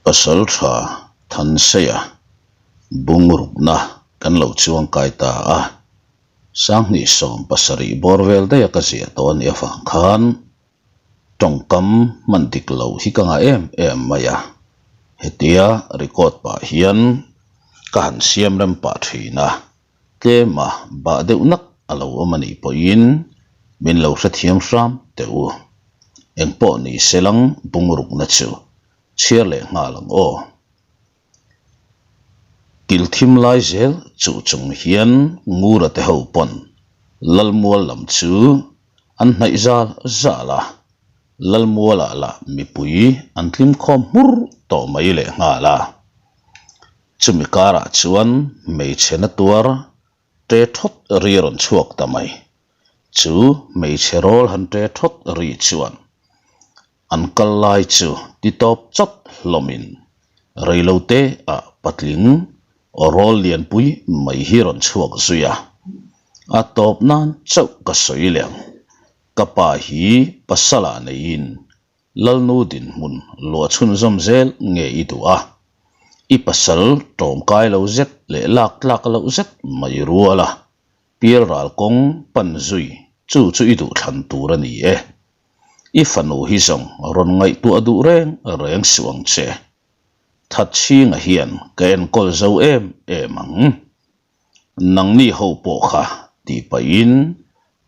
Pasaltha Thanseia bungrukna kan lo chuangkai ta a, 2070 bawr vel daiha ka ziah tawh a nih avang khan tawngkam hman dik loh hi ka ngah em em mai a, hetia record pah hian ka han siam rem pah thin a, tlema bah deuh nak a lo awm a nih pawhin min lo hrethiam hram teh u. Engpawh ni se lang bungrukna chu chhiar leh nghal ang aw. Kil thim lai zel chuh chung hian Ngura te ho pawn Lalmual lam chu an hnaih zal zal a, Lalmualah lah mipui an tlim khawm hmur tawh mai leh nghal a. Chumi karah chuan hmeichhe na tuar ṭe thawt ri a rawn chhuak ta mai. Chu hmeichhe rawl han ṭe thawt ri chuan an kal lai chu ti tawp chawt hlawmin reilote ah patling aw rawl lianpui mai hi rawn chhuak zui a. A tawp nan chauh ka sawi leh ang. Ka pa hi pasal ah neiin Lalnu dinhmun luah chhunzawm zel nge i duh a? I pasal tawngkai lo zet leh lak tlak loh zet mai rual a, pial ral kawng pan zui chu chu i duh thlan tur a ni e. I fanu hi zawng rawn ngaihtuah duh reng reng suh ang che. Thatchhinga hian ka enkawl zo em em ang. Nangni ho pawh kha tih pahin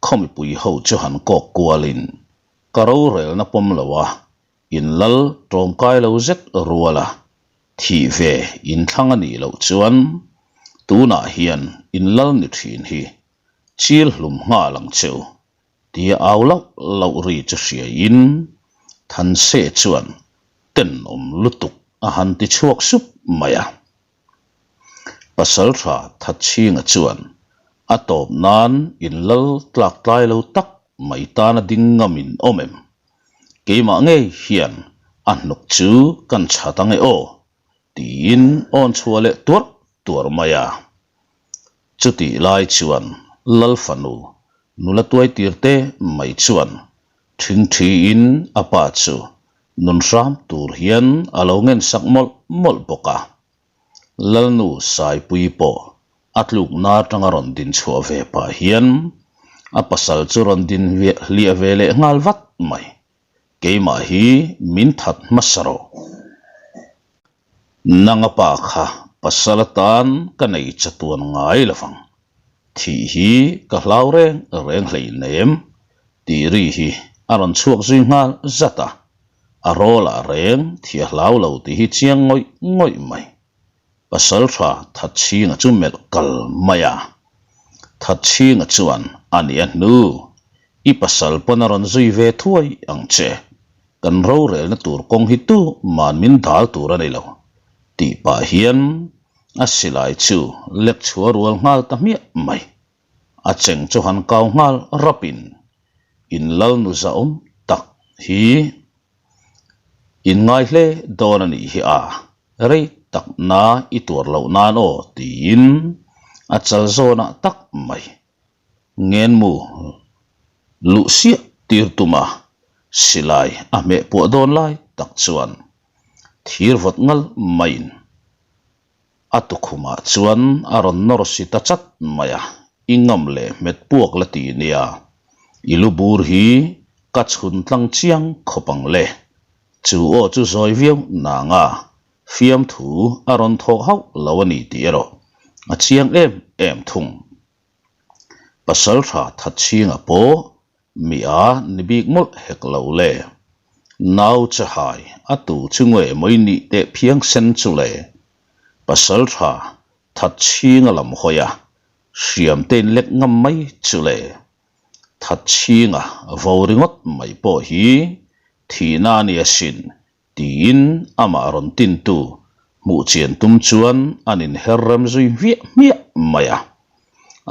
khaw mipui ho chu han kawk kualin ka rorelna pawm lo a, in lal tawngkai lo zet rual a, thih ve in thlang a nih loh chuan tunah hian in lal ni thin hi chil hlum nghal ang che u tia au lauh lauh ri chu hriaiin Thanse chuan tenawm lutuk a han ti chhuak sup mai a. Pasaltha Thatchhinga chuan a tawp nan in lal tlak tlai lo tak mai tana ding ngam in awm em? Keimah ngei hian a hnuk chu kan chhat ange aw tiin awn chhuah leh tuarh tuarh mai a. Chutih lai chuan Lal fanu nula tuai tir te mai chuan thingthiin a pa chu nun hram tur hian a lo ngen sak mawlh mawlh bawk a. Lalnu Saipui pawh a tlukna atanga rawn din chhuah ve pah hian a pasal chu rawn din hliah ve leh nghal vat mai. Keimah hi min that hmasa rawh. Nanga pa kha pasal atan ka nei chatuan ngai lovang. Thih hi ka hlau reng reng hleinem tih ri hi a rawn chhuak zui nghal zat a. A rawlah reng thih a hlau lo tih hi chiang ngawih ngawih mai. Pasaltha Thatchhinga chu melh kal mai a. Thatchhinga chuan a nih a hnu, I pasal pawn a rawn zui ve thuai ang che. Kan rorelna tur kawng hi tu man min dal tur a ni lo tih pah hian a silai chu lek chhuah rual nghal ta hmiah mai. A cheng chu han kau nghal rapin in lalnu zahawm tak hi in ngai hle dawn a nih hi a, rei tak na i tuar loh nan aw tiin a chal zawnah tak mai ngenmu luh siah tir tuma silai a hmeh puah dawn lai tak chuan thir vawt ngal maiin A tukhumah chuan a rawn nawr si ta chat mai a, I ngam leh hmet puak la ti nia, i lu bur hi ka chhun tlang chiang khawp ang le. Chu aw chu zawi viau nanga fiamthu a rawn thawh hauh lo a ni tih erawh a chiang em em thung. Pasaltha Thatchhinga pawh Mi a ni bik mawlh hek lo le. Nau che hai a tu chu nge mawi nih teh phiang sen chu le. Pasal tha that chhinga lam hawi a, hriam te in lek ngam mai chu le. That chhinga vo ringawt mai pawh hi thihna a ni asin Tiin amah rawn tintu hmuh chian tum chuan an inher rem zui hmiah hmiah mai a.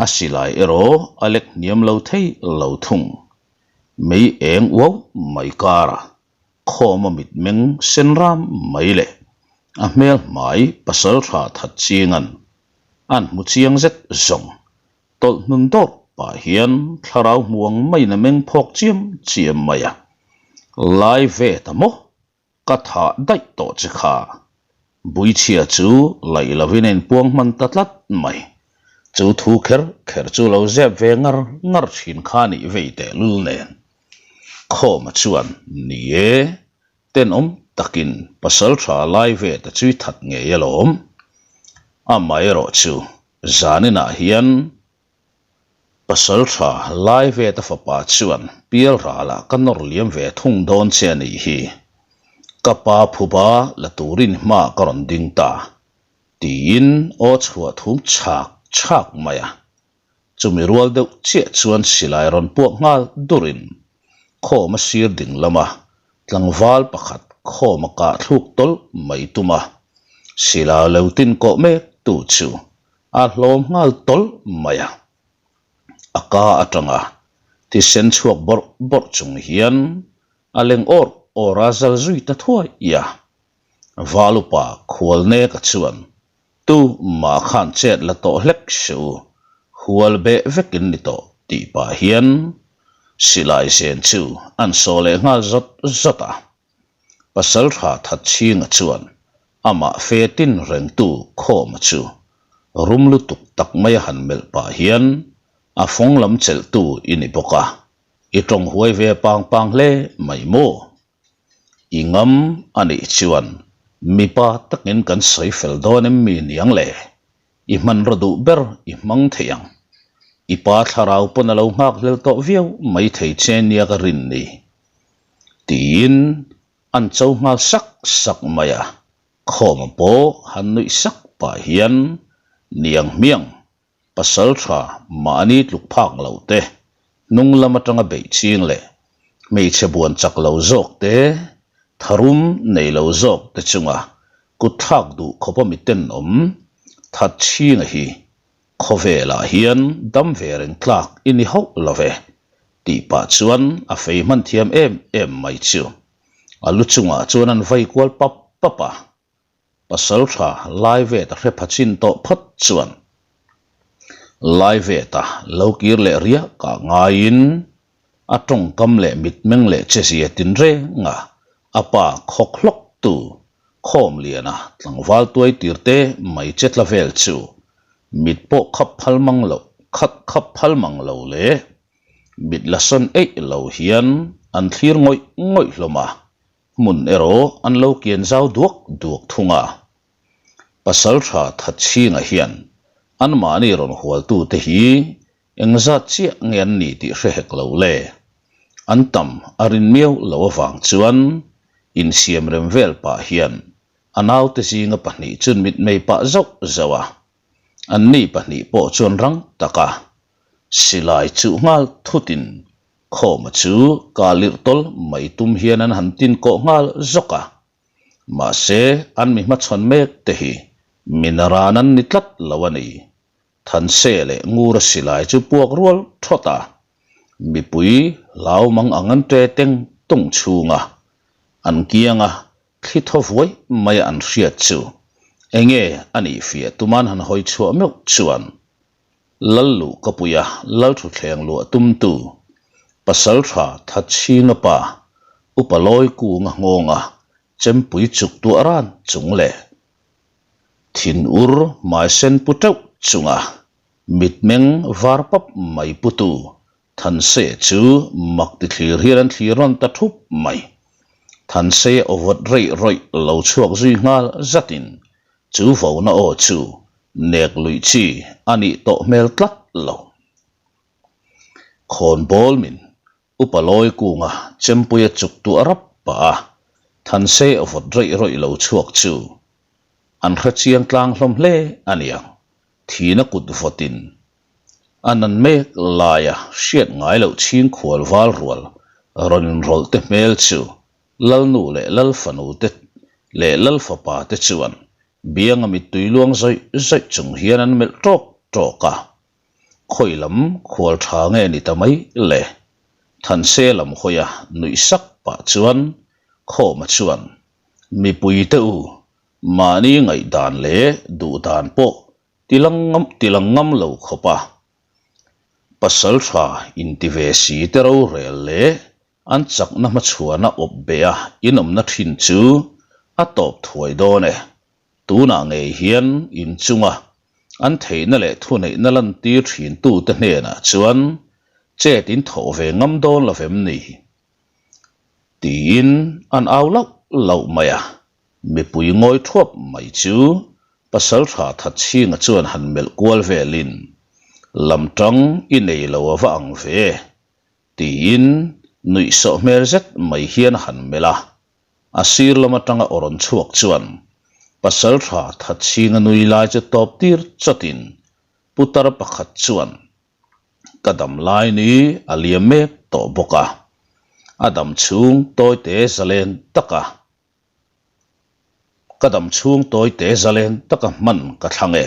A silai erawh a lek hniam lo thei lo thung. Mei eng uau mai kara khawma mitmeng sen ram mai leh a hmel hmai pasal tha that chingan an hmu chiang zet zawng Tawlh hnun dawrh pah hian thlarau hmuang maiin a meng phawk chiam chiam mai a, Lai ve ta maw? Ka thah daih tawh che kha. Buichhia chu laih lovin a inpuang hman ta tlat mai. Chu thu kher kher chu lo zep ve ngar ngar thin kha nih vei tehlul nen. Khawma chuan, Ni e, tenawm takin pasal tha lai ve ta chui that ngei alawm. Amaherawh chu zaninah hian Pasal tha lai ve ta fapa chuan pial ralah ka nawr liam ve thung dawn che a nih hi. Ka pa phuba la turin hma ka rawn ding ta, tiin aw chhuah thum chhak chhak mai a. Chumi rual deuh chiah chuan silai rawn puak nghal durin khawm a sir ding lama tlangval pakhat khawm a kah thluk tawlh mai tum a, silai lo tin kawh mek tu chu a hlawm nghal tawlh mai a. A ka atanga thisen chhuak bawrh bawrh chung hian a leng awr awr a zal zui ta thuai a. Valupa Khualneka chuan Tu mah khan chet la tawh hlek se u, hual beh vekin ni tawh tih pah hian silai zen chu an saw leh nghal zawt zawt a. Pasaltha Thatchhinga chuan amah fe tin rengtu Khawma chu rum lutuk tak maia han melh pah hian a fawng lam chelhtu i ni bawk a, i tawng huai ve pang pang hle mai maw? I ngam a nih chuan mipa takin kan sawi fel dawn em mi niang le? I hmanraw duh ber i hmang thei ang. I pa thlarau pawn a lo nghak hlel tawh viau mai thei che nia ka rin ni. Tiin an cho nghal sak sak mai a, khawma pawh han nuih sak pah hian niang hmiang Pasal tha mahni tluk phak lo te, hnung lam atanga beih ching leh hmeichhe buan chak lo zawk te, tharum nei lo zawk te chunga kut thlak duh khawpa mi tenawm that chhinga hi khawvelah hian dam ve reng tlak i ni hauh lo ve tih pah chuan a fei hman thiam em em mai chu a lu chungah chuan an vai kual pap pap a. Pasal tha Laivet a hre pha chin tawh phawt chuan Laiveta lo kir leh riak ah ngaiin a tawngkam leh mitmeng leh chezia tinrenga a pa khawk hlawk tu Khawmliana tlangval tuai tir te mai che tla vel chu mit pawh khap phal mang loh khat khap phal mang lo leh mit la sawn eih lo hian an thlir ngawih ngawih hlawm a. Hmun erawh an lo kian zau duak duak thung a. Pasaltha Thatchhinga hian anmahni rawn hualtute hi engzat chiah nge an ni tih hre hek lo le. An tam a rin miau lo avang chuan insiam rem vel pah hian a naute zinga pahnih chuan mitmei pah zauh zauh a. Anni pahnih pawh chuan rang taka silai chuh nghal thutin Khawma chu ka lirh tawl mai tum hian an han tin kawh nghal zawk a, mahse an mi hmachhawn mek te hi mi naran an ni tlat lo a ni. Thanse leh Ngura silai chu puak rual thawt a, mipui hlau mang ang an ṭe teng tung chhung a, an kiang a thli thaw vuai mai a an hriat chu enge a nih fiah tuman han hawi chhuah meuh chuan Lal luh ka pui a, Lal thuthleng luah tumtu, pasal tha Thatchhinga pa, Upa Lawi kunga nghawnga chempui chuk tuah ran chung leh thinur hmaisen pu teuh chunga mitmeng var pap mai putu Thanse chu mak ti thlir hian an thlir rawn ta thup mai. Thanse aw vawt reih rawih lo chhuak zui nghal zatin chu vona aw chu nek luih chi a nih tawh hmel tlat lo. Khawn bawl min Upa Lawi kunga chempuia chuk tuah rap pah a, Thanse aw vawt reih rawih lo chhuak chu an hre chiang tlang hlawm hle a niang. Thina kut vawtin A nan mek laia hriat ngai loh chhing khual val rual rawn inrawlh te hmel chu Lalnu leh Lalfanu te leh Lalfapa te chuan bianga mittui luang zawih zawih chung hian an melh tawk tawk a. Khawi lam khual tha nge ni ta mai le? Thanse lam hawia nuih sak pah chuan Khawma chuan, Mipui te u, mahni ngaihdan leh duhdan pawh Tilang ngam tilang ngam lo khawp a, pasal tha inti ve si te rorel leh an chakna hmachhuana awp beh a inawmna thin chu a tawp thuai dawn e. Tunah ngei hian inchunga an theihna leh thuneihna lantir thintute hnenah chuan chet in thawh ve ngam dawn lo vem ni? Tiin an au lauh lauh mai a, mipui ngawi thuap mai chu Pasaltha Thatchhinga chuan han melh kual velin, Lamtang i nei lo a va ang ve, tiin nuihsawh hmel zet mai hian a han melh a. A sir lam atanga aw rawn chhuak chuan Pasaltha Thatchhinga nui lai chu tawp tir chawtin putar pakhat chuan, Ka dam lai ni a liam mek tawh bawk a, a dam chhung tawite zalen taka Ka dam chhung tawite zalen taka hman ka thlang e.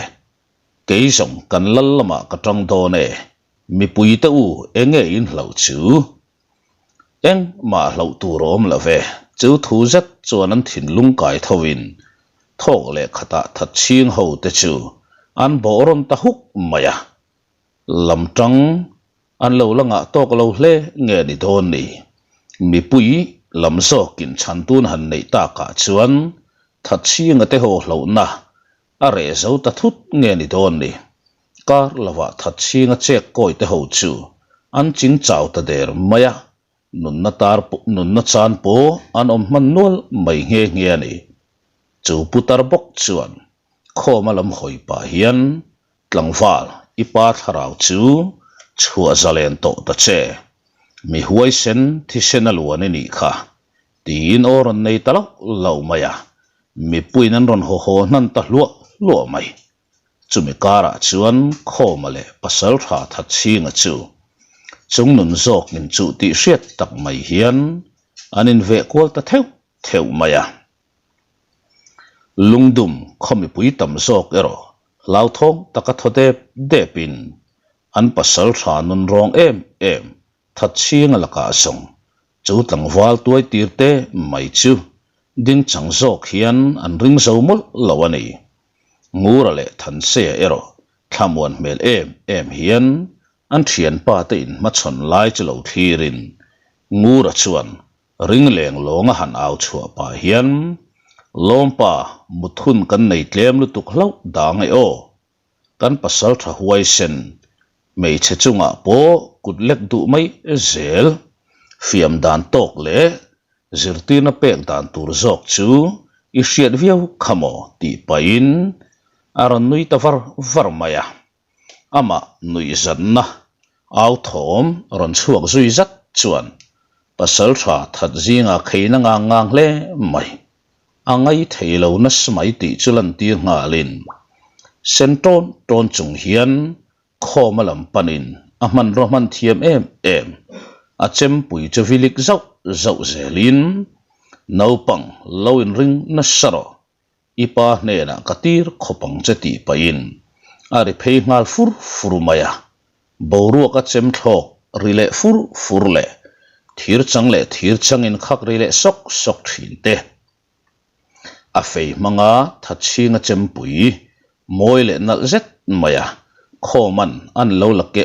Kei zawng kan lal lamah ka tang dawn e. Mipuite u enge in hlauh chu? Engmah hlauh tur a awm lo ve. Chu thu zet chuan an thinlung kai thovin thawk leh khatah thatchhing ho te chu an bawh rawn ta huk mai a. Lam tang An lo la ngah tawk lo hle nge ni dawn ni? Mipui lam zawkin chhantun han neih takah chuan Thatchhinga te haw hlauhna a reh zo ta thut nge ni dawn ni? Kar lovah Thatchhinga chek kawi te ho chu an ching chau ta der mai a, nunna tar nunna chan pawh an awm hman nual mai nghe nghe a ni. Chu putar bawk chuan khawma lam hawi pah hian Tlangval, i pa thlarau chu chhuah zalen tawh ta che. Mi huaisen thisen a luan i nih kha, tiin aw rawn nei ta loh loh mai a, mipuiin an rawn haw haw hnan ta hluah hluah mai. Chumi karah chuan Khawma leh Pasaltha Thatchhinga chu chungnun zawkin chuh tih hriat tak mai hian an inveh kual ta theuh theuh mai a. Lungdum khaw mipui tam zawk erawh hlauthawng taka thaw dep depin an pasal tha nun rawng em em Thatchhinga lakah zawng chu tlangval tuai tir te mai chu ding chang zawk hian an ring zo mawlh lo a ni. Ngura leh Thanseia erawh thlamuan hmel em em hian an thianpa te inhmachhawn lai chu lo thlirin Ngura chuan Ring leng lawnga han au chhuah pah hian, Lawmpa, mut hun kan nei tlem lutuk hlauh dang e aw. Kan pasal tha huaisen, hmeichhe chungah pawh kut lek duh mai zel. Fiam dan tawk leh zirtirna pek dan tur zawk chu i hriat viau kha maw tih pahin a rawn nui ta var var mai a. Amah nuihzatna au thawm rawn chhuak zui zat chuan Pasaltha that zinga kheina ngang ngang hle mai. A ngai thei lo nasa mai tih chu lantir nghalin sen tawn tawn chung hian khawma lam panin a hmanraw hman thiam em em a chempui chu vilik zauh zauh zelin naupang lo inring nasa rawh I pa hnenah ka tir khawp ang che tih pahin a ri phei nghal fur fur mai a, boruak a chem thlawk ri leh fur fur leh thir chang leh thir changin khak ri leh sawk sawk thin te. A fei hmanga Thatchhinga chempui mawi leh nalh zet mai a, khawman an lo la ke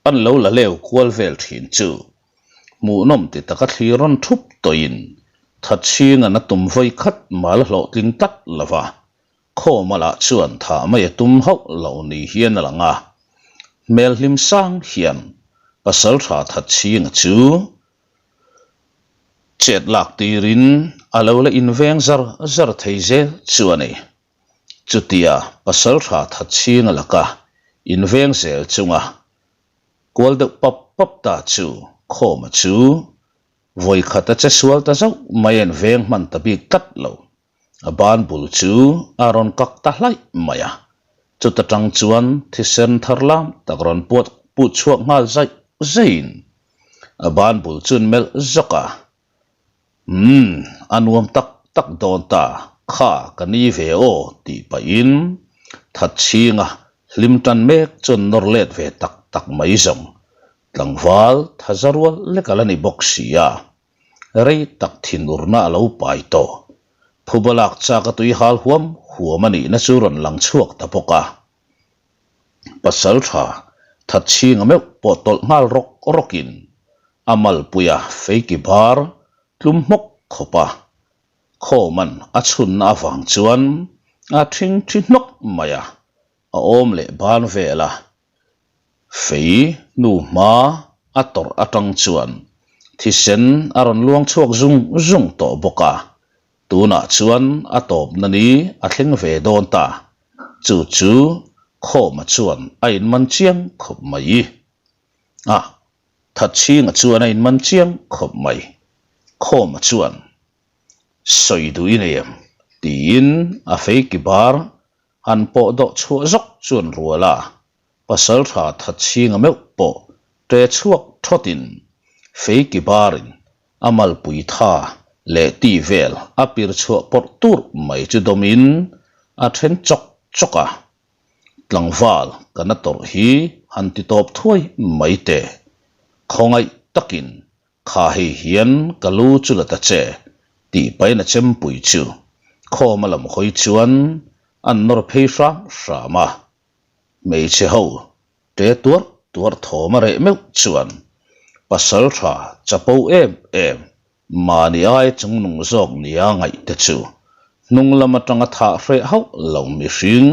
an lo la leu kual vel thin chu Hmuhnawm ti taka thlir rawn thup tawhin Thatchhinga'n a tum vawi khat mal hlawhtling tlat lo va, Khawma lah chuan thah mai a tum hauh lo ni hian a lang a. Hmel hlim sang hian Pasaltha Thatchhinga chu chet lak tirin a lo la inveng zar zar thei zel chu a ni. Chutia Pasaltha Thatchhinga laka inveng zel chunga Kual deuh pap pap ta chu Khawma chu vawi khat a che sual ta zauh mai an veng hman ta bik tlat lo. A ban bul chu a rawn kak ta hlaih mai a, chuta tang chuan thisen thar lam tak rawn puat put chhuak nghal zaih zaihin a ban bul chu an melh zawk a. Umm, a nuam tak tak dawn ta, kha ka ni ve aw tih pahin Thatchhinga hlim tan mek chuan nawr let ve tak tak mai zawng. Tlangval thaza rual lek a la ni bawk si a, rei tak thinurna a lo pai tawh. Phuba lak chak a tui hal huam huam a nihna chu rawn lang chhuak ta bawk a. Pasal tha Thatchhinga meuh pawh tawlh nghal rawk rawkin a malpuia feiki bar tlum hmawk khawp a, khawman a chhunna avang chuan A ṭhingṭhi hnawk mai a, a awm leh ban vel a. Fei hnu hma a tawrh atang chuan thisen a rawn luang chhuak zung zung tawh bawk a, tunah chuan a tawpna ni a thleng ve dawn ta. Chu chu Khawma chuan a inman chiang khawp mai. A, Thatchhinga chuan a inman chiang khawp mai. Khawma chuan, Sawi duh i nei em? tiin a feiki bar han pawh dawh chhuah zawk chuan rual a, pasaltha Thatchhinga meuh pawh ṭe chhuak thawtin feiki barin a malpui tha leh ti vel a pir chhuah pawrh tur mai chu dawmin a then chawk chawk a. Tlangval kana tawrh hi han ti tawp thuai mai teh. Khawngaih takin kha hei hian ka lu chu la ta che tih pahin a chempui chu khawm a lam hawi chuan an nawr phei hram hram a. Hmeichhe ho ṭe tuar tuar thawm a reh meuh chuan pasal tha chapo em em Mahni ai chungnung zawk nia ngaih te chu hnung lam atanga thah hreh hauh lo mihring,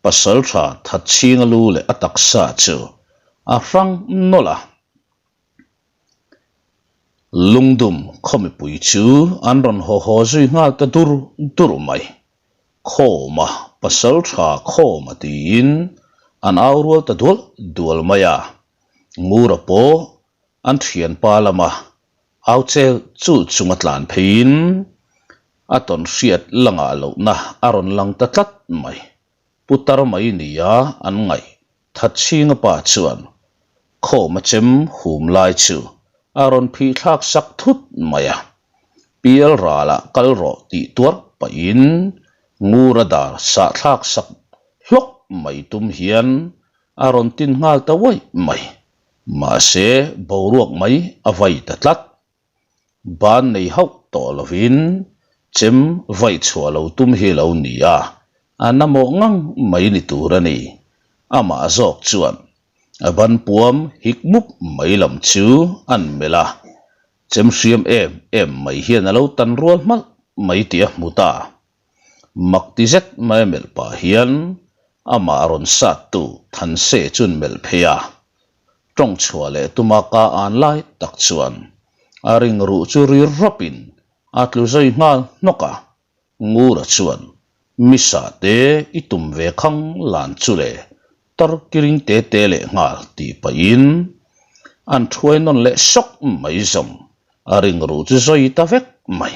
pasal tha Thatchhinga lu leh a taksa chu a hrang nawlh a. Lungdum khaw mipui chu an rawn haw haw zui nghal ta dur dur mai. Khawma, pasal tha Khawma tiin an au rual ta dual dual mai a. Ngura pawh An thianpa lama au chel chul chunga tlan pheiin a tawn hriat langah lohna a rawn lang ta tlat mai. Putar mai nia an ngaih Thatchhinga pa chuan khawma chem hum lai chu a rawn phih thlak sak thut mai a. Pial ralah kal rawh tih tuar pahin Ngura dar sah thlak sak hlawk mai tum hian a rawn tin nghal ta uaih mai. Mahse, boruak mai a vai ta tlat. Ban nei hauh tawh lovin chem vaih chhuah lo tum hi lo ni a, a namawh ngang mai ni tur a ni. Amah zawk chuan a ban puam hik mup mai lam chu an melh a, chem hriam em em mai hian a lo tan rual hmalh mai tih a hmu ta. Mak ti zet mai a melh pah hian amah rawn sat tu Thanse chuan melh phei a, tawng chhuah leh tuma ka an lai tak chuan a ring ruh chu ri rawpin a tlu zui nghal hnawk a, Ngura chuan Misa te i tum ve khang lan chu le tar kiring te te leh nghal tih pahin an thuai nawn leh sawk mai zawng a ring ruh chu zui ta vek mai.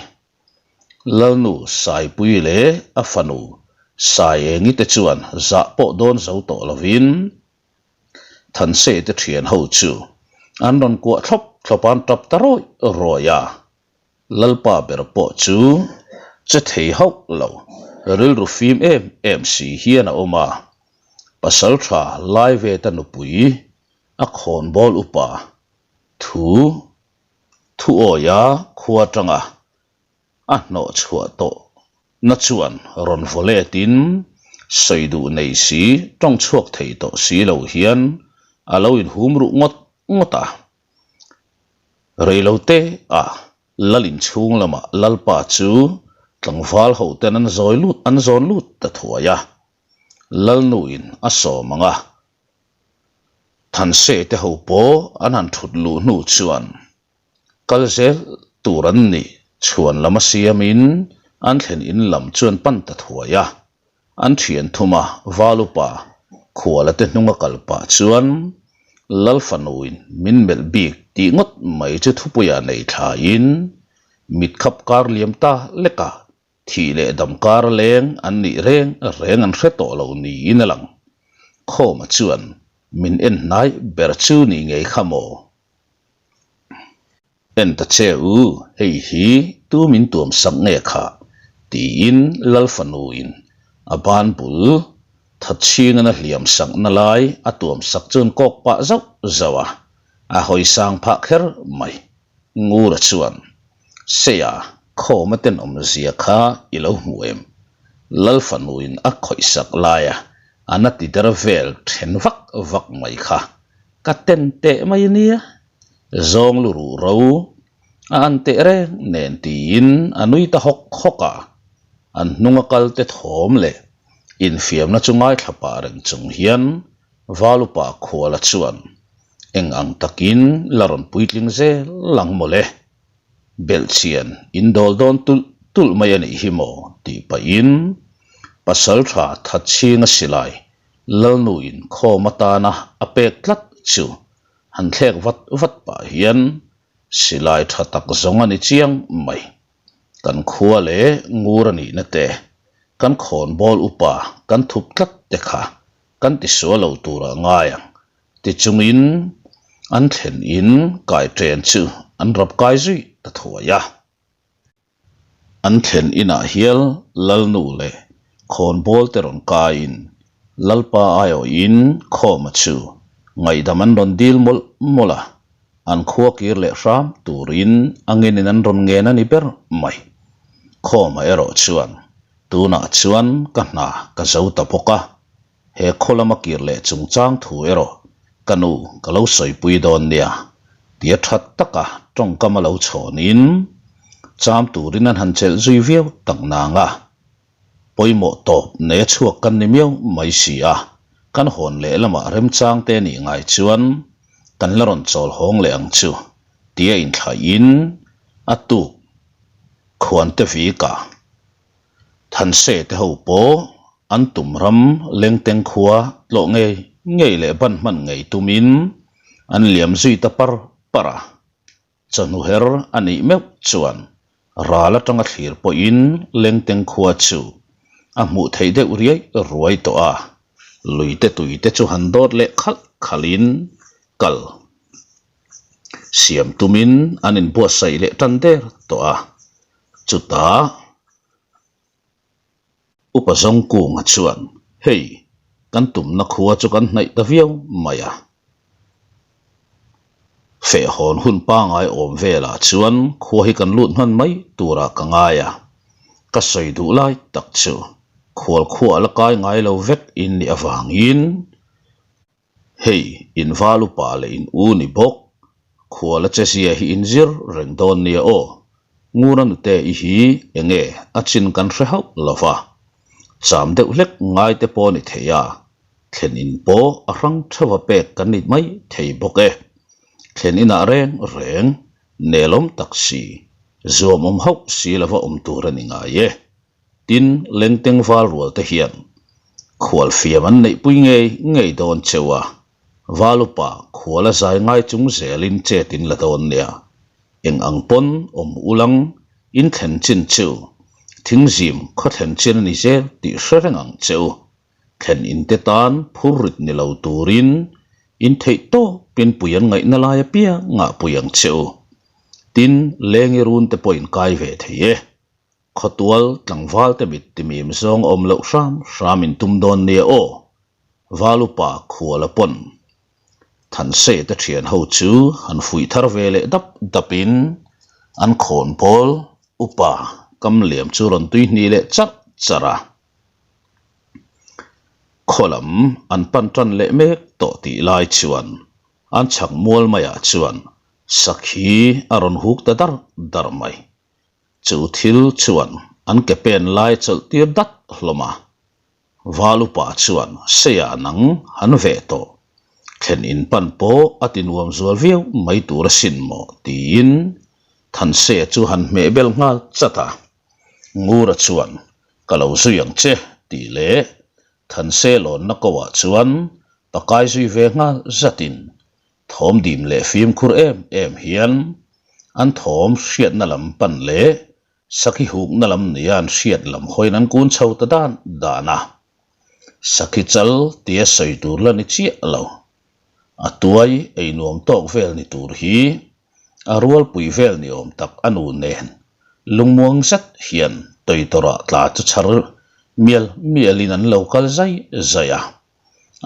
Lalnu Saipui leh a fanu Saiengi te chuan zah pawh dawn zo tawh lovin Thanse te thian ho chu an rawn kuah thlawp thlawp a, an tap ta rawih rawih a. Lalpa ber pawh chu che thei hauh lo, rilru fim em em si hian a awm a. Pasaltha Laiveta nupui a khawnbawl upa thu Thuawia khua atanga a hnawh chhuah tawh na chuan rawn vaw letin sawi duh nei si, tawng chhuak thei tawh si lo hian a lo inhum ruh ngawt ngawt a. Reilote ah Lal inchhung lamah Lalpa chu tlangval ho ten an zawi lut an zawn lut ta thuai a, Lalnuin a sawm ang a. Thanse te ho pawh an han thut luh hnu chuan kal zel tur an nih chhuan lam a siamin an thlen in lam chuan pan ta thuai a, an thian thum a Valupa khuala te hnung a kal pah chuan Lal fanuin min melh bik tih ngawt mai chu thupuiah nei thlain mitkhap kar liam ta lek a Thih leh dam kar leng an nih reng reng an hre tawh lo niin a lang. Khawma chuan min en hnai ber chu ni ngei kha maw? En ta che u, hei hi tu min tuam sak nge khah? tiin Lal fanuin a ban bul Thatchhingan a hliam sakna lai a tuam sak chuan kawk pah zauh zauh a, a hawi sang phah kher mai. Ngura chuan, Seia, khawma tenawmzia kha i lo hmu em? Lal fanuin a khawihsak laia a na ti der vel then vak vak mai kha ka ten teh mai nia. Zawng lu ruh ro a an teh reng nen tiin a nui ta hawk hawk a. An hnunga kalte thawm leh infiamna chu ngaithla pah reng chung hian Valupa Khuala chuan eng ang takin la rawn puitling zel ang mawle. Belhchian in dawl dawn tulh tulh mai a nih hi maw tih pahin Pasaltha Thatchhinga silai Lalnuin khawm atana a pek tlat chu han thlek vat vat pah hian silai tha tak zawng a ni chiang mai. Kan khua leh ngur a nihna te, kan khawnbawl upa kan thup tlat te kha kan tisual lo turah ngai ang ti chungin an thlen in kai chen chu an rap kai zui ta thuai a. An thlen inah hial Lalnu leh khawnbawl te rawn kaiin Lalpa aiawhin Khawma chu ngaihdam an rawn dil mawlh mawlh a, an khua kir leh hram turin a ngenin an rawn ngen a ni ber mai. Khawma erawh chuan tunah chuan ka hna ka zo ta bawk a, He khaw lama kir leh chungchang thu erawh ka nu ka lo sawipui dawn nia tia that taka tawngkam a lo chhawnin cham turin an han chelh zui viau tak nang a. Pawimawh tawp nei a chhuak kan ni miau mai si a, kan hawn leh lamah remchang te nih ngai chuan kan la rawn chawl hawng leh ang chu tia inthlaihin a tuk khuante vika Thanse te ho pawh an tum ram Lengteng khua tlawh ngei ngei leh ban hman ngei tumin an liam zui ta par par a. Chawhnu her a nih meuh chuan ral atanga thlir pawhin Lengteng khua chu a hmuh theih deuh riai ruai tawh a, luite tuite chu han dawt leh khalh khalhin kal siam tumin an inbuatsaih leh tan der tawh a. Chutah Upa Zawngkunga chuan, Hei, kan tumna khua chu kan hnaih ta viau mai a. Fehhawn hun pangai awm velah chuan khua hi kan lut hman mai turah ka ngai a. Ka sawi duh lai tak chu khual khua la kai ngai lo vek in nih avangin Hei, in val upa leh in u ni bawk. Khuala che zia hi in zir reng dawn nia aw. Ngura nute i hi enge a chin kan hre hauh lo va. Cham deuh hlek ngai te pawh ni thei a, thlen in pawh a hrang theuha pek kan ni mai thei bawk e. Thlen inah reng reng nelawm tak si, zuamawm hauh si lova awm tur a ni ngai e. Tin, Lengteng val rual te hian khual fiam an neihpui ngei ngei dawn cheu a, val upa khual a zai ngai chung zelin chet in la dawn nia. Eng ang pawn awm ulang in thlen chin chu thingzim khaw thlen chin a ni zel tih hre reng ang che u. Thlen in te tan phur rit ni lo turin in theih tawpin pui an ngaihna lai apiangah pui ang che u. Tin, lengi run te pawh in kai ve thei e. Khawtual tlangval te mit timim zawng a awm loh hram hram in tum dawn nia aw. Val upa Khuala pawn Thanse te thian ho chu han fuih thar ve leh dap dap in an khawn pawl upa kam liam chu rawn tui hnih leh charh charh a. Khaw lam an pan tan leh mek tawh tih lai chuan an chhak mual maiah chuan sakhi a rawn huk ta dar dar mai. Chu thil chuan an ke pen lai chawlh tir dat hlawm a. Val upa chuan Seia nang han veh tawh. Thlen in pan pawh a ti nuam zual viau mai tur asin maw tiin Thanseia chu han hmeh bel nghal chat a. Ngura chuan ka lo zui ang che tih leh Thanse lawnna ko ah chuan pakai zui ve nghal zatin Thawm dim leh fimkhur em em hian an thawm hriatna lam pan leh sakhi hukna lam nia an hriat lam hawiin an kun chho ta dan dan a. Sakhi chal tia sawi tur la ni chiah lo. A tuai ei nuam tawk vel ni tur hi a rualpui vel ni awm tak a nu nen lungmuang zet hian tawitawrah tla chu chhar mial mialin an lo kal zai zai a.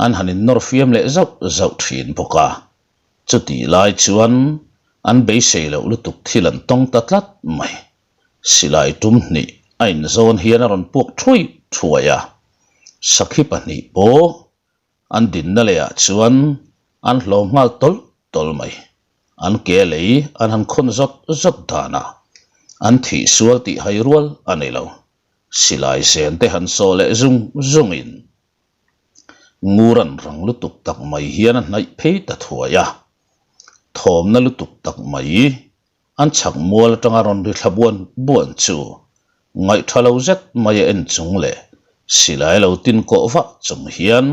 An han innawr fiam leh zauh zauh thin bawk a, chutih lai chuan an beisei loh lutuk thil an tawng ta tlat mai. Silai tum hnih a inzawn hian a rawn puak thuai thuai a, sakhi pahnih pawh an dinna lehah chuan an hlawm nghal tawlh tawlh mai. An ke lei an han khawn zawt zawt danah an thih sual tih hai rual a ni lo. Silai zen te han sawh leh zung zungin Nguran rang lutuk tak mai hian a hnaih phei ta thuai a. Thawmna lutuk tak mai an chhak mual atanga rawn ri thla buan buan chu ngaihtha lo zet mai a en chung leh silai lo tin kawh vah chung hian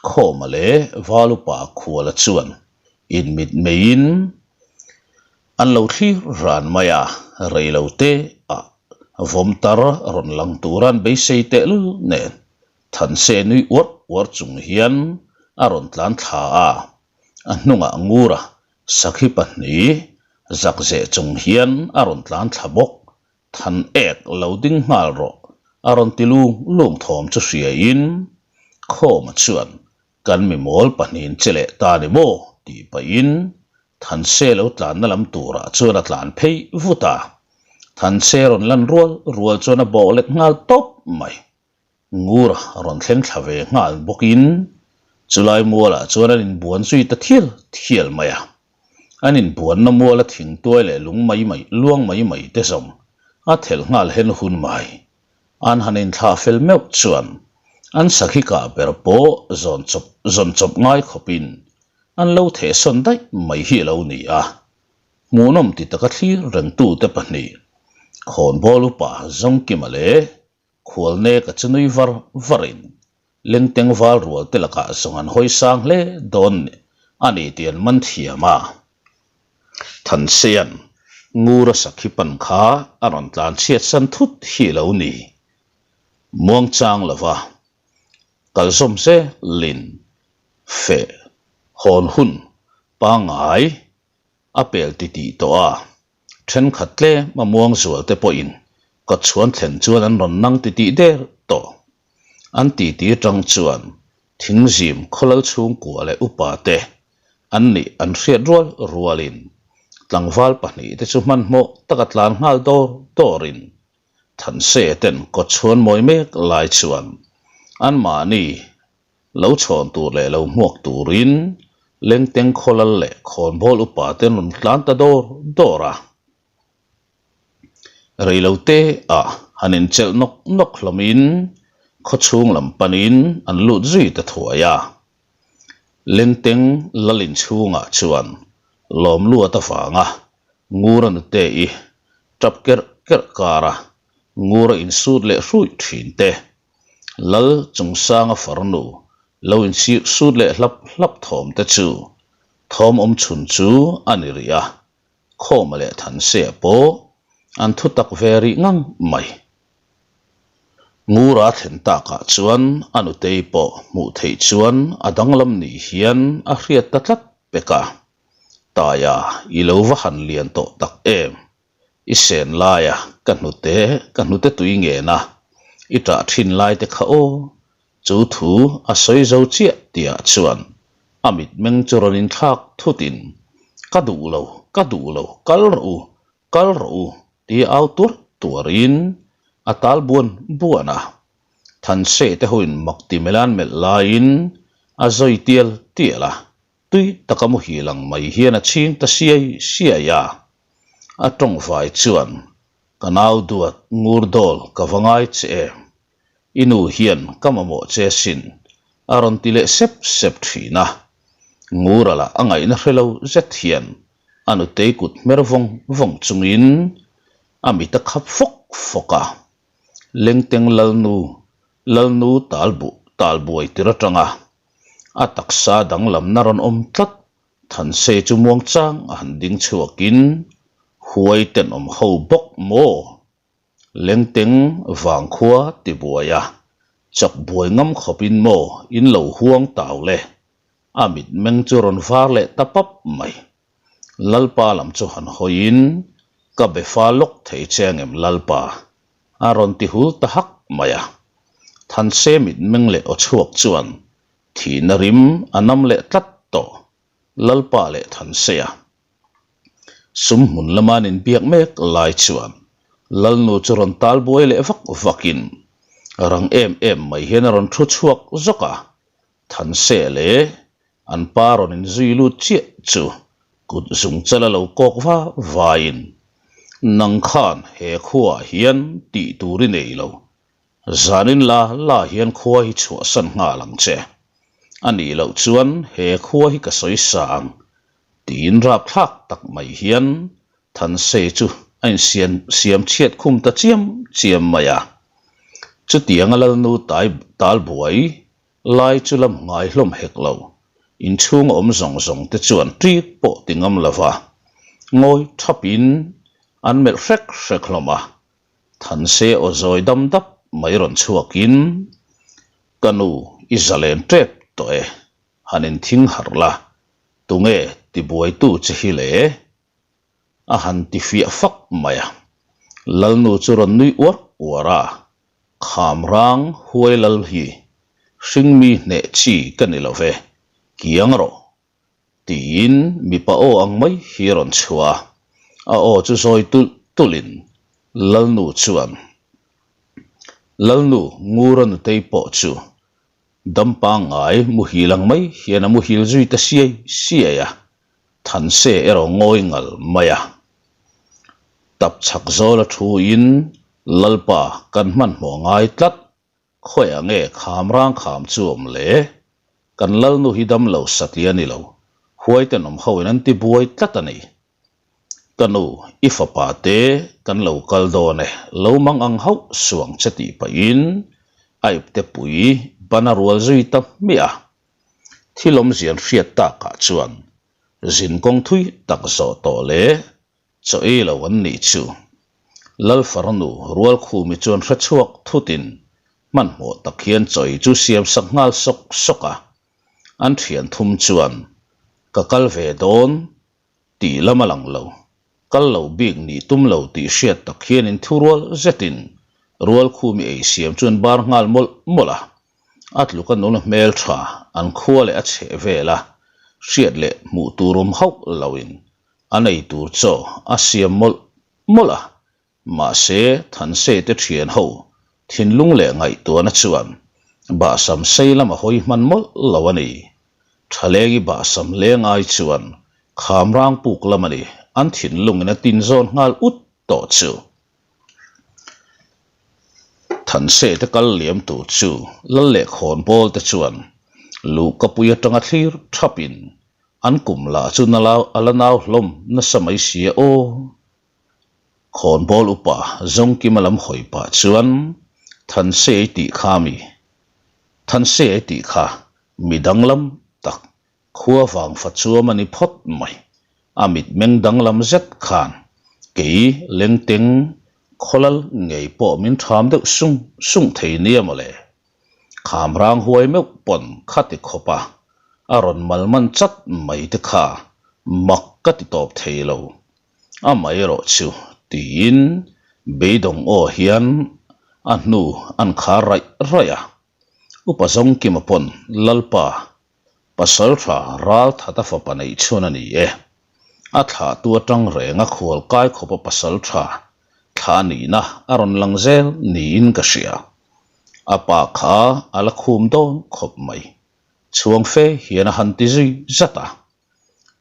Khawma leh Valupa Khuala chuan inmit meiin an lo thlir ran mai a, rei lo te ah vawm tar rawn lang tura an beisei tehlul nen Thanse nui uar uar chung hian a rawn tlan thla a, a hnungah Ngura sakhi pahnih zakzeh chung hian a rawn tlan thla bawk. Than ek lo ding nghal rawh a rawn ti lung lung thawm chu hriain Khawma chuan kan mi mawl pahnihin che leh ta ni maw tih pahin Thanse lo tlanna lam turah chuan a tlan phei vut a, Thanse rawn lan rual rual chuan a bawh let nghal tawp mai. Ngur rawn thleng thla ve nghal bawkin chulai mualah chuan an inbuan zui ta thial thial mai a. An inbuanna muala thingtuai leh lung mai mai luang mai mai te zawng a thelh nghal hen hun mai. An han inthlah fel meuh chuan an sakhi kah ber pawh zawn chawp zawn chawp ngai khawpin an lo thehsawn daih mai hi a lo ni a. Hmuhnawm ti taka thlir rengtute pahnih khawnbawl upa Zawngkima leh Khualneka chu nui var varin Lengteng val rual te lakah zawng an hawi sang hle dawn a ni tih an man thiam a. Thansean Ngura sakhi pan kha a rawn tlan chhiat san thut hi lo ni. Muangchang lova kal zawm zelin feh hawn hun pangngai a pel titih tawh a. Thenkhat tlem a muang zual te pawhin kawtchhuan thlen chuan an rawn nang titih der tawh. An titi atang chuan thingzim khawlal chhungkua leh upa te an nih an hriat rual rualin tlangval pahnihte chu hmanhmawh taka tlan nghal dawr dawrin Thanse ten kawtchhuan mawi mek lai chuan anmahni Lo chhawn tur leh lo hmuak turin Lengteng khawlal leh khawnbawl upa te an rawn tlan ta dawr dawr a. Reilote ah han inchelh nawk nawk hlawmin khawchhung lam panin an lut zui ta thuai a. Lengteng lal inchhungah chuan lawmluat avanga Ngura nute i tap kerh kerh kara Ngura insut leh hruih thin te Lal Chungsanga farnu lo insir sut leh hlap hlap thawm te chu thawm awm chhun chu a ni rih a, Khawma leh Thansea pawh an thu tak ve rih ngang mai. Ngura thlen takah chuan a nutei pawh hmuh theih chuan a danglam ni hian a hriat ta tlat pek a, Taia i lo va han lian tawh tak em? I sen laia ka hnute ka hnute tui ngen a, i ṭah ṭhin lai te kha aw, chu thu a sawi zo chiah tihah chuan a mitmeng chu rawn inthlak thutin, Ka duh lo, ka duh lo, kal rawh u, kal rawh u tia au tuar tuarin a tal buan buan a. Thanse te hoin mak ti melan melh laiin a zawi tial tial a, Tui taka muhil ang mai hian a chhing ta siai siai a. A tawngvai chuan, Ka nau duat ngur dawl ka va ngai che em? I nu hian ka mamawh che sin, a rawn ti leh sep sep thin a. Ngura lah a ngaihna hre lo zet hian a nutei kut hmer vawng vawng chungin a mit a khap fawk fawk a. Lengteng Lalnu, Lalnu talbu talbuai tir atanga A taksa danglamna rawn awm tlat. Thanse chu muangchang a han ding chhuakin huai tenawm ho bawk maw? Lengteng vangkhua ti buai a, chak buai ngam khawpin maw in lo huang tau le? A mitmeng chu rawn var leh ta pap mai. Lalpa lam chu han hawiin ka be fa lawk thei che angem Lalpa? A rawn ti hul ta hak mai a. Thanse mitmeng leh aw chhuak chuan thihna rim a nam leh tlat tawh Lalpa leh Thansea. Sum hmun lama an inbiak mek lai chuan Lalnu chu rawn tal buai leh vak vakin rang em em mai hian a rawn thu chhuak zawk a. Thanse leh An pa rawn inzui lut chiah chu kut zung chal a lo kawk va vaiin, Nang khan he khuaah hian tih tur i nei lo. Zanin la la hian khua hi chhuahsan nghal ang che. A nih loh chuan he khua hi ka sawi sa ang tiin rapthlak tak mai hian Thansei chu a insiam siam chhiat khum ta chiam chiam mai a. Chutianga Lalnu tai talbuai lai chu la hmu ngai hlawm hek lo. Inchhung a awm zawng zawng te chuan ṭik pawh ti ngam lo va, ngawi thapin an melh hrek hrek hlawm a. Thanse aw zawi dam dap mai rawn chhuakin, Ka nu, i zalen ṭep tawh e, han inthing harh la, tunge tibuaitu che hi le? A han ti fiah fak mai a. Lalnu chu rawn nui uar uar a, Kham rang huai lal hi hringmi hneh chi ka ni lo ve, kiang rawh, tiin mipa aw ang mai hi a rawn chhuah a. A aw chu zawi tulh tulhin Lalnu chuan, Lalnu Ngura nutei pawh chu dam pangngai muhil ang mai hian a muhil zui ta siai siai a. Thanse erawh ngawi ngal mai a. Tap chhak zawl a thu in Lalpa kan hmanhmawh ngai tlat, khawiah nge kham rang kham chu awm le? Kan Lalnu hi dam lo satli a ni lo, huai tenawm ho in an ti buai tlat a ni. Ka nu, i fapa te kan lo kal dawn e, lo mang ang hauh suang che tih pahin a ipte pui ban a rual zui ta hmiah a. Thil awmzian hriat takah chuan zin kawng thui tak zawh tawh leh chaw ei lo an nih chu. Lalfarnu Rualkhumi chuan hre chhuak thutin hmanhmawh tak hian chaw ei chu siam sak nghal sawk sawk a. An thian thum chuan, Ka kal ve dawn tih lam a lang lo. Kal lo bik nih tum lo tih hriat tak hian inthurual zetin Rualkhumi ei siam chu an bar nghal mawlh mawlh a. A tluk a nula hmel tha an khua leh a chheh vel a, hriat leh hmuh tur awm hauh loin a nei tur chaw a siam mawlh mawlh a, mahse Thanse te thian ho thinlung leh ngaihtuahna chuan bahsam sei lam a hawi hman mawlh lo a ni. Thalengi bahsam leng ai chuan khamrang puk lam a ni, an thinlungin a tinzawn nghal ut tawh chu. Thanse te kal liam tur chu lal leh khawn bawl te chuan luhkapui atanga thlir thapin an kum lah chu a la nau hlawm nasa mai sia aw. Khawn bawl upa Zawngkima lam hawi pah chuan Thanse ei tih kha mi? Thanse ei tih kha mi danglam tak Khua vang fa chuam a ni phawt mai. A mitmeng danglam zet khan kei lengteng khawlal ngei pawh min ṭham deuh sung sung thei nia mawle. Kham rang huai meuh pawn kha ti khawp a, a rawn mal man chat mai te kha mak ka ti tawp thei lo. Amaherawh chu tiin beidawng aw hian a hnu an khar raih raih a. Upa Zawngkima pawn Lalpa Pasal tha ral that a fapa neih chhun a ni e. A thlahtu atang reng a khual kai khawp a pasal tha thla nihna a rawn lang zel niin ka hria. A pa kha a la khum dawn khawp mai. Chhuang fe hian a han ti zui zat a.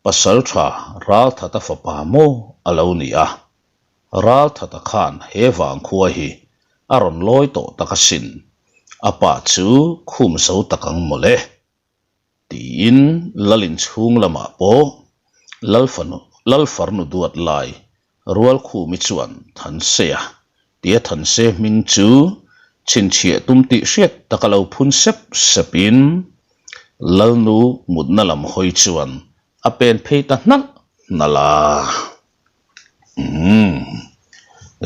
Pasal tha ral that a fapa maw a lo ni a. Ral thata khan he vangkhua hi a rawn lawi tawh tak asin, a pa chu khum zo tak ang mawle. Tiin Lal inchhung lamah pawh Lalfanu Lalfarnu duat lai Rualkhumi chuan Thansea tia Thanse hming chu chhinchhiah tum tih hriat taka lo phun sep sepin Lalnu mutna lam hawi chuan a pen phei ta hnalh hnalh a. Umm,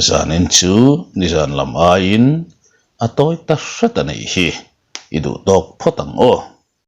zanin chu nizan lam aiin a tawi ta hret a nih hi, i duh tawk phawt ang aw.